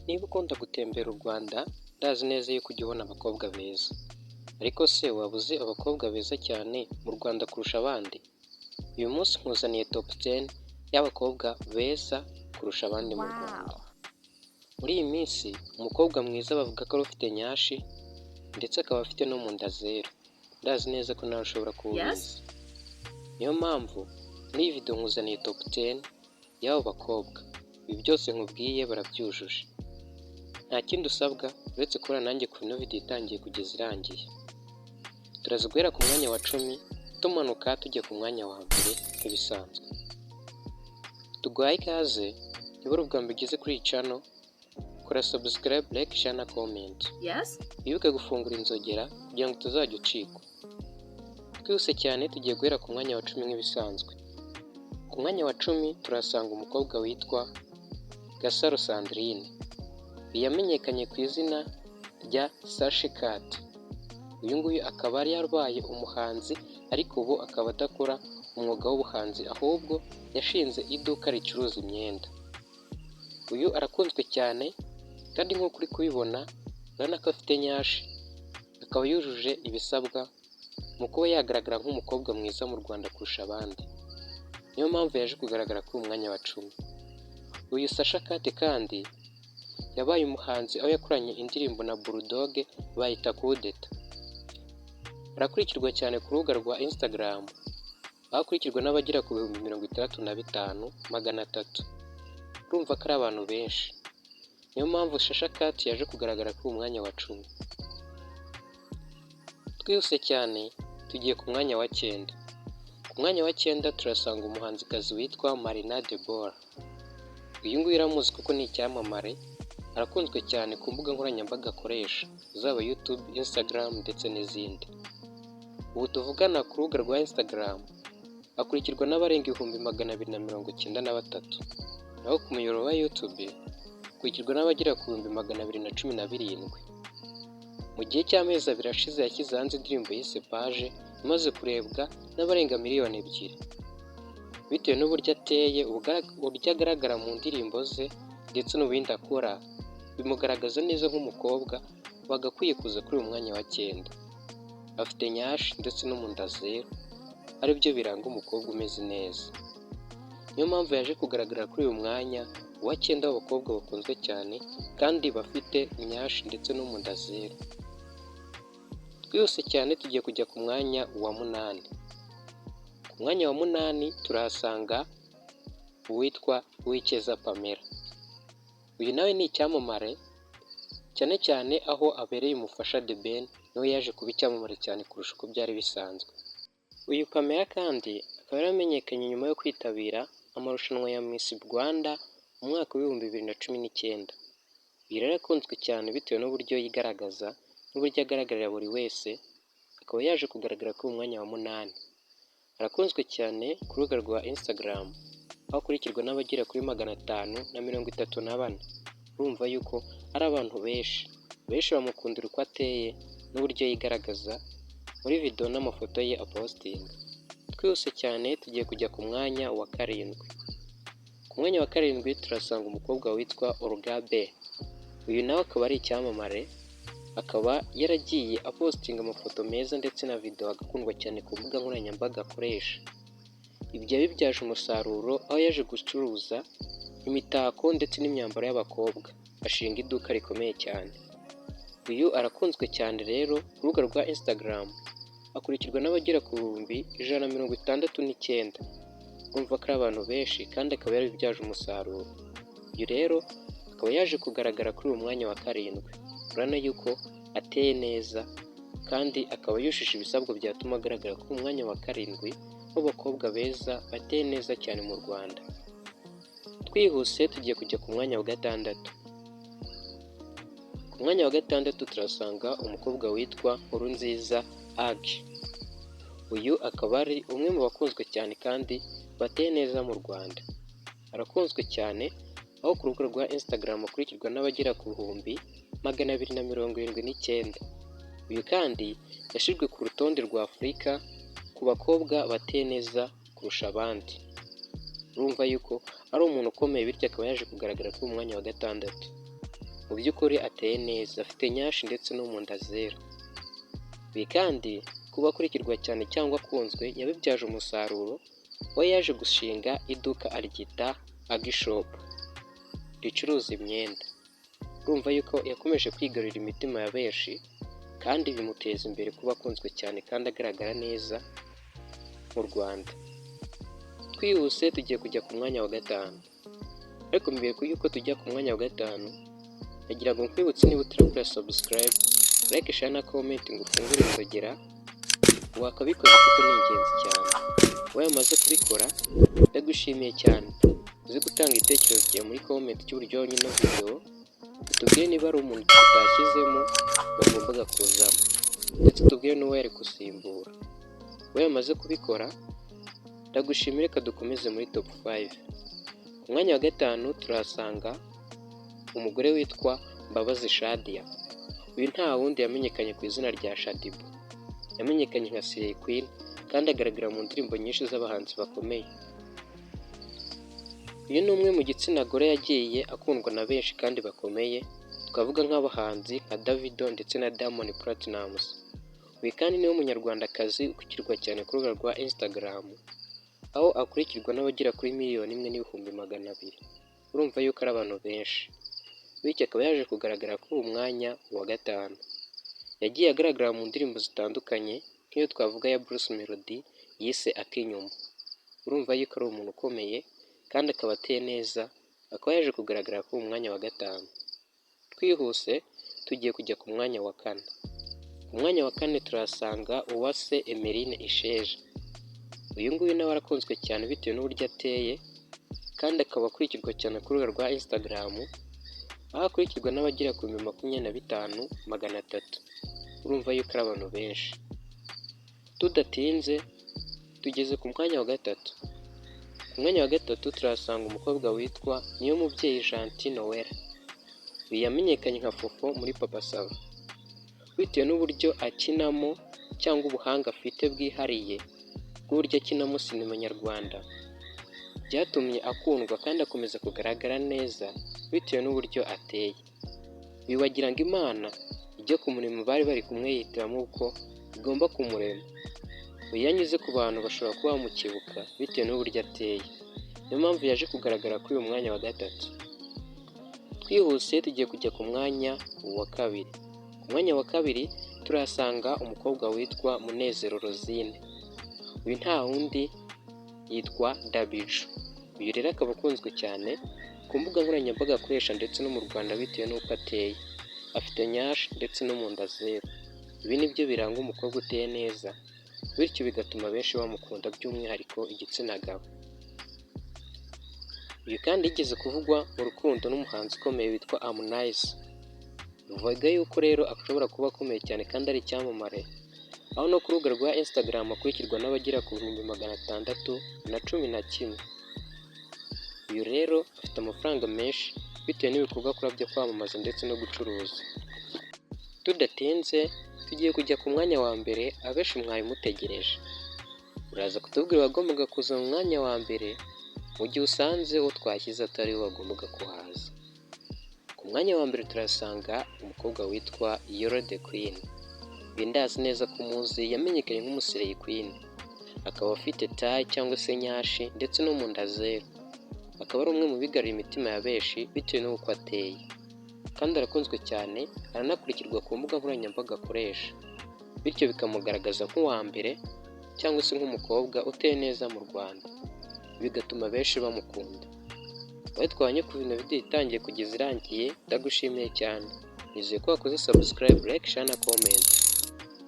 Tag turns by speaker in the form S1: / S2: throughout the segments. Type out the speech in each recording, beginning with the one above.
S1: Niba ukunda gutembera u Rwanda, ndazi neza yuko ujya ubona abakobwa beza. Ariko se waba uzi abakobwa beza cyane mu Rwanda kurusha abandi? Uyu munsi nkuzaniye top 10 y'abakobwa beza kurusha abandi mu Rwanda. Muri iyi minsi umukobwa mwiza bavuga ko ari ufite nyashi ndetse akaba afite no mu nda zero. Ndazi neza ko nawe ushobora kuba ubizi. Niyo mpamvu muri iyi video nkuzaniye top 10 y'abo bakobwa. Ibi byose nkubwiye barabyujuje. Nta kindi usabwa uretse kubana nanjye kuva ino video itangiye kugeza irangiye. Turaza guhera ku mwanya wa 10 tumanuka tujya ku mwanya wa mbere nk'ibisanzwe. Tuguhaye ikaze, niba ari ubwa mbere ugeze kuri iyi channel, kora subscribe, like, share na comment. Wibuke gufungura inzogera kugira ngo utazajya ucikwa. Twihuse cyane, tugiye guhera ku mwanya wa 10 nk'ibisanzwe. Ku mwanya wa 10 turahasanga umukobwa witwa Gasaro Sandrine. Uyu yamenyekanye ku izina rya Sasha Cat. Uyu nguyu akaba yari yarabaye umuhanzi, ariko ubu akaba adakora umwuga w'ubuhanzi, ahubwo yashinze iduka ricuruza imyenda. Uyu arakunzwe cyane kandi nk'uko uri kubibona, urabona ko afite nyashi, akaba yujuje ibisabwa mu kuba yagaragara nk'umukobwa mwiza mu Rwanda kurusha abandi. Niyo mpamvu yaje kugaragara kuri uyu mwanya wa 10. Uyu Sasha Cat kandi yabaye umuhanzi, aho yakoranye indirimbo na Bulldog bayita Kudeta. Arakurikirwa cyane ku rubuga rwa Instagram, aho akurikirwa n'abagera ku 65,300. Urumva ko ari abantu benshi. Niyo mpamvu Sasha Cat yaje kugaragara kuri uyu mwanya wa 10. Twihuse cyane, tugiye ku mwanya wa cyenda. Ku mwanya wa cyenda turasanga umuhanzikazi witwa Marina Deborah. Uyu nguyu uramuzi kuko ni icyamamare, arakunzwe cyane ku mbuga nkoranyambaga akoresha, zaba YouTube, Instagram ndetse n'izindi. Ubu tuvugana, ku rubuga rwa Instagram akurikirwa n'abarenga 293,000, naho ku muyoboro wa YouTube akurikirwa n'abagera ku 217,000. Mu gihe cy'amezi 2 ashize yashyize hanze indirimbo yise Paje, imaze kurebwa n'abarenga miliyoni 2. Bitewe n'uburyo ateye, uburyo agaragara mu ndirimbo ze ndetse n'ibindi akora, bimugaragaza neza nk'umukobwa wagakwiye kuza kuri uyu mwanya wa cyenda. Afite nyashi ndetse no mu nda zero, aribyo biranga umukobwa umeze neza. Niyo mpamvu yaje kugaragara kuri uyu mwanya wa cyenda w'abakobwa bakunzwe cyane kandi bafite nyashi ndetse no mu nda zero. Twihuse cyane, tugiye kujya ku mwanya wa munani. Ku mwanya wa munani turahasanga uwitwa Uwicyeza Pamella. Uyu nawe ni icyamamare, cyane cyane aho abereye umufasha The Ben, niwe yaje kuba icyamamare cyane kurusha uko byari bisanzwe. Uyu Pamella kandi akaba yaramenyekanye nyuma yo kwitabira amarushanwa ya Miss Rwanda mu mwaka w'2019. Uyu rero akunzwe cyane bitewe n'uburyo yigaragaza n'uburyo agaragarira buri wese, akaba yaje kugaragara kuri uyu mwanya wa munani. Arakunzwe cyane ku rubuga rwa Instagram, aho akurikirwa n'abagera kuri 534. Urumva yuko ari abantu benshi. Benshi bamukundira uko ateye n'uburyo yigaragaza muri video n'amafoto ye apostinga. Twihuse cyane, tugiye kujya ku mwanya wa karindwi. Ku mwanya wa karindwi turasanga umukobwa witwa Olga B. Uyu nawe akaba ari icyamamare, akaba yaragiye apostinga amafoto meza ndetse na video agakundwa cyane ku mbuga nkoranyambaga akoresha. Ibyo yabibyaje umusaruro, aho yaje gucuruza imitako ndetse n'imyambaro y'abakobwa, ashinga iduka rikomeye cyane. Uyu arakunzwe cyane rero ku rubuga rwa Instagram, akurikirwa n'abagera ku 169,000. Urumva ko ari abantu benshi kandi akaba yarabibyaje umusaruro. Uyu rero akaba yaje kugaragara kuri uyu mwanya wa karindwi. Urabona yuko ateye neza kandi akaba yujuje ibisabwa byatuma agaragara kuri uyu mwanya wa karindwi w'abakobwa beza bateye neza cyane mu Rwanda. Twihuse, tugiye kujya ku mwanya wa gatandatu. Ku mwanya wa gatandatu turasanga umukobwa witwa Nkurunziza Agi. Uyu akaba ari umwe mu bakunzwe cyane kandi bateye neza mu Rwanda. Arakunzwe cyane, aho ku rubuga rwa Instagram akurikirwa n'abagera ku 279,000. Uyu kandi yashyizwe ku rutonde rwa Afurika ku bakobwa bateye neza kurusha abandi. Urumva yuko ari umuntu ukomeye, bityo akaba yaje kugaragara kuri uyu mwanya wa gatandatu. Mu by'ukuri ateye neza, afite nyashi ndetse no mu nda zero. Ibi kandi kuba akurikirwa cyane cyangwa akunzwe yabibyaje umusaruro, we yaje gushinga iduka aryita Agishop ricuruza imyenda. Urumva yuko yakomeje kwigarurira imitima ya benshi kandi bimuteza imbere kuba akunzwe cyane kandi agaragara neza mu Rwanda. Twihuse tugiye kujya ku mwanya wa gatanu, ariko mbere y'uko tujya ku mwanya wa gatanu, ndagira ngo nkwibutse, niba utarakora subscribe, like, share na comment ngo ufungure inzogera, wakabikoze kuko ni ingenzi cyane. Wowe wamaze kubikora ndagushimiye cyane. Uzi gutanga ibitekerezo byawe muri comment cy'uburyo wabonye ino video, utubwire niba ari umuntu tutashyizemo wagombaga kuzamo, ndetse utubwire n'uwo yari gusimbura. Wowe wamaze kubikora ndagushimira. Reka dukomeze muri top 5. Ku mwanya wa gatanu turahasanga umugore witwa Mbabazi Shadia. Uyu nta wundi, yamenyekanye ku izina rya Shaddyboo. Yamenyekanye nka Slay Queen kandi agaragara mu ndirimbo nyinshi z'abahanzi bakomeye. Uyu ni umwe mu gitsina gore yagiye akundwa na benshi kandi bakomeye, twavuga nk'abahanzi nka Davido ndetse na Diamond Platnumz. Uyu kandi niwe munyarwandakazi ukurikirwa cyane ku rubuga rwa Instagram, aho akurikirwa n'abagera kuri 1,200,000. Urumva yuko ari abantu benshi, bityo akaba yaje kugaragara kuri uwo mwanya wa gatanu. Yagiye agaragara mu ndirimbo zitandukanye, nk'iyo twavuga ya Bruce Melodie yise Akinyuma. Urumva yuko ari umuntu ukomeye kandi akaba ateye neza, akaba yaje kugaragara kuri uwo mwanya wa gatanu. Twihuse tugiye kujya ku mwanya wa kane. Ku mwanya wa kane turahasanga Uwase Emeline Isheja. Uyu nguyu nawe arakunzwe cyane bitewe n'uburyo ateye, kandi akaba akurikirwa cyane ku rubuga rwa Instagram, aho akurikirwa n'abagera ku 25,300. Urumva yuko ari abantu benshi. Tudatinze tugeze ku mwanya wa gatatu. Ku mwanya wa gatatu turahasanga umukobwa witwa Niyomubyeyi Gentille Noella. Uyu yamenyekanye nka Fofo muri Papa Sava bitewe n'uburyo akinamo cyangwa ubuhanga afite bwihariye bw'uburyo akinamo sinema nyarwanda, byatumye akundwa kandi akomeza kugaragara neza bitewe n'uburyo ateye. Uyu wagira ngo Imana ijye kumurema bari bari kumwe yihitiramo uko igomba kumurema. Uyu iyo anyuze ku bantu bashobora kuba bamukebuka bitewe n'uburyo ateye, niyo mpamvu yaje kugaragara kuri uyu mwanya wa gatatu. Twihuse tugiye kujya ku mwanya wa kabiri. Ku mwanya wa kabiri turahasanga umukobwa witwa Munezero Rosine. Uyu nta wundi, yitwa Dabijou. Uyu rero akaba akunzwe cyane ku mbuga nkoranyambaga akoresha ndetse no mu Rwanda bitewe n'uko ateye. Afite nyashi ndetse no mu nda zero. Ibi ni byo biranga umukobwa uteye neza, bityo bigatuma benshi bamukunda, by'umwihariko igitsina gabo. Uyu kandi yigeze kuvugwa mu rukundo n'umuhanzi ukomeye witwa Harmonize. Bivuga yuko rero ashobora kuba akomeye cyane kandi ari icyamamare, aho no ku rubuga rwa Instagram akurikirwa n'abagera ku 611,000. Uyu rero afite amafaranga menshi bitewe n'ibikorwa akora byo kwamamaza ndetse no gucuruza. Tudatinze tugiye kujya ku mwanya wa mbere abenshi mwari mutegereje. Uraza kutubwira uwagombaga kuza mu mwanya wa mbere mu gihe usanze uwo twashyize atari we wagombaga kuhaza. Ku mwanya wa mbere turasanga umukobwa witwa Yolo The Queen. Uyu ndazi neza ko umuzi, yamenyekanye nk'umuslay queen, akaba afite taille cyangwa se nyashi ndetse no mu nda zero. Akaba ari umwe mu bigaruriye imitima ya benshi bitewe n'uko ateye, kandi arakunzwe cyane, aranakurikirwa ku mbuga nkoranyambaga akoresha, bityo bikamugaragaza nk'uwa mbere cyangwa se nk'umukobwa uteye neza mu Rwanda, bigatuma benshi bamukunda. Wowe twabanye kuva ino video itangiye kugeza irangiye, ndagushimiye cyane. Nizeye ko wakoze subscribe, like, share na comment.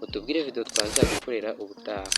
S1: Utubwire video twazagukorera ubutaha.